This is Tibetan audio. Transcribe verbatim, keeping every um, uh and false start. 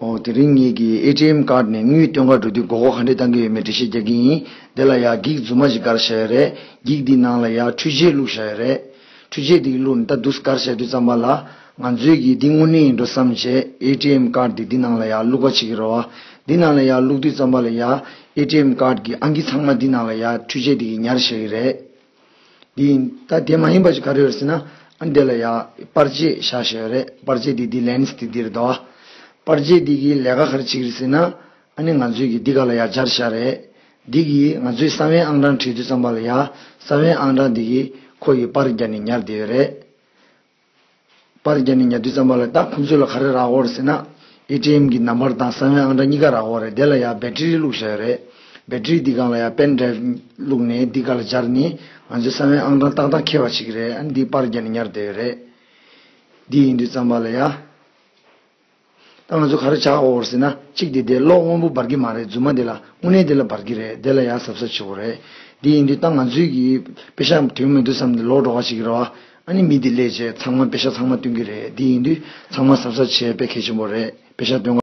ཨོ། དེ་རིང་ངེད་ཀྱིས་ཨེ་ཊི་ཨེམ་ཀར་ཌི་ནས་དངུལ་བཏོན་ག་འགྲོ་དུས་དགོས་མཁོ་ག་འདྲས་གཏང་གི་ཡོད་མེད་འགྲེལ་བཤད་རྒྱག་གི་ཡིན། དེ་ལ་ཡ་འགྱིག་རྫུན་མ་ཞིག་བསྒར་བཞག་ཡོད་རེད། འགྱིག་འདི་ནང་ལ་ཡ་འཕྲུལ་ཆས་བླུགས་བཞག་ཡོད་རེད། འཕྲུལ་ཆས་འདི་གི་བླུགས་ནས་ད་འདུག་སེ་བསྒར་བཞག་དུས་ཙམ་པ་ལ། ང་ཚོས་ཀྱིས་འདི་དངོས་གནས་ཡིན་འགྲོ་བསམ་བྱས་ཨེ་ཊི་ཨེམ་ཀར་ཌི་འདི་འདི་ནང་ལ་ཡ་བླུགས་པ་བྱེད་ཀྱི་རེད་བ། འདི་ནང་ལ་ཡ་བླུགས་དུས་ཙམ་པ་ལ་ཡ་ཨེ་ཊི་ཨེམ་ཀར་ཌི་གི་ཨང་ཀི་ཚང་མ་འདི་ནང་ལ་ཡ་འཕྲུལ་ཆས་འདི་གིས་ཉར་བཞག་གི་རེད། འདི་ཡིན། ད་དེ་མ་ཡིན་པ་ཞིག་ག་རེ་ཡོད་ཟེར་ན། ཨ་འདི་ལ་ཡ་པར་ཆས་བཞག་བཞག་ཡོད་རེད། པར་ཆས་འདི་འདི་ལེན་སི་འདི་འདི་རེད་དོ། པར་ཆས་འདི་གིས་ལས་ཀ་ག་རེ་བྱེད་ཀྱི་རེད་ཟེར་ན། ཨ་ནི་ང་ཚོས་ཀྱིས་འདི་ག་ལ་ཡ་སྦྱར་བཞག་རེད། འདི་གིས་ང་ཚོས་ས་བོན་ཨང་གྲངས་བྲིས་དུས་ཙམ་པ་ལ་ཡ། ས་བོན་ཨང་གྲངས་འདི་གིས་ཁོ་ཡི་པར་རྒྱག་ནས་ཉར་བསྡད་ཡོད་རེད། པར་རྒྱག་ནས་ཉར་དུས་ཙམ་པ་ལ་ད་ཁོང་ཚོ་ལ་ག་རེ་རག་གི་ཡོད་རེད་ཟེར་ན། ཨེ་ཊི་ཨེམ་གི་ནམ་བར་དང་ས་བོན་ཨང་གྲངས་གཉིས་ཀ་རག་གི་ཡོད་རེད། དེ་ལ་ཡ་བེ་ཊི་རི་བླུགས་བཞག་ཡོད་རེད། བེ་ཊི་རི་འདི་སྒང་ལ་ཡ་པེན་ཌ་རའིབ་བླུགས་ནས་འདི་སྒང་ལ་སྦྱར་ནས་ང་ཚོའི་ས་བོན་ཨང་གྲངས་ཏག་ཏག་འཁྱེར་བ་བྱེད་ཀྱི་རེད། ཨ་ནི་འདི་པར་རྒྱག་ནས་ཉར་བསྡད་ཡོད་རེད། འདི་ཡིན་དུས་ཙམ་པ་ལ་ཡ། ད་ང་ཚོ་ག་རེ་བྱ་དགོས་རེད་ཟེར་ན། གཅིག་དེ་དེ་གློག་སྔོན་པོ་འབར་གྱི་མ་རེད། རྫུན་མ་དེ་ལ་དངོས་གནས་དེ་ལ་འབར་གྱི་རེད། དེ་ལ་ཡ་གཟབ་གཟབ་བྱེད་དགོས་རེད། དེ་ཡིན་དུས་ད་ང་ཚོས་ཀྱིས་པེ་ཤག་དོན་མི་འདུག་བསམ་ནས་ལོག་འགྲོ་བ་ཞིག་རེད་བ། ཨ་ནི་མི་དེ་སླེབས་བྱས་ཚང་མ་པེ་ཤག་ཚང་མ་སྟོན་གྱི་རེད། དེ་ཡིན་དུས་ཚང་མ་གཟབ་གཟབ་བྱས་དཔེ་གལ་ཆེན་པོ་རེད། པེ་ཤག་སྟོན་ག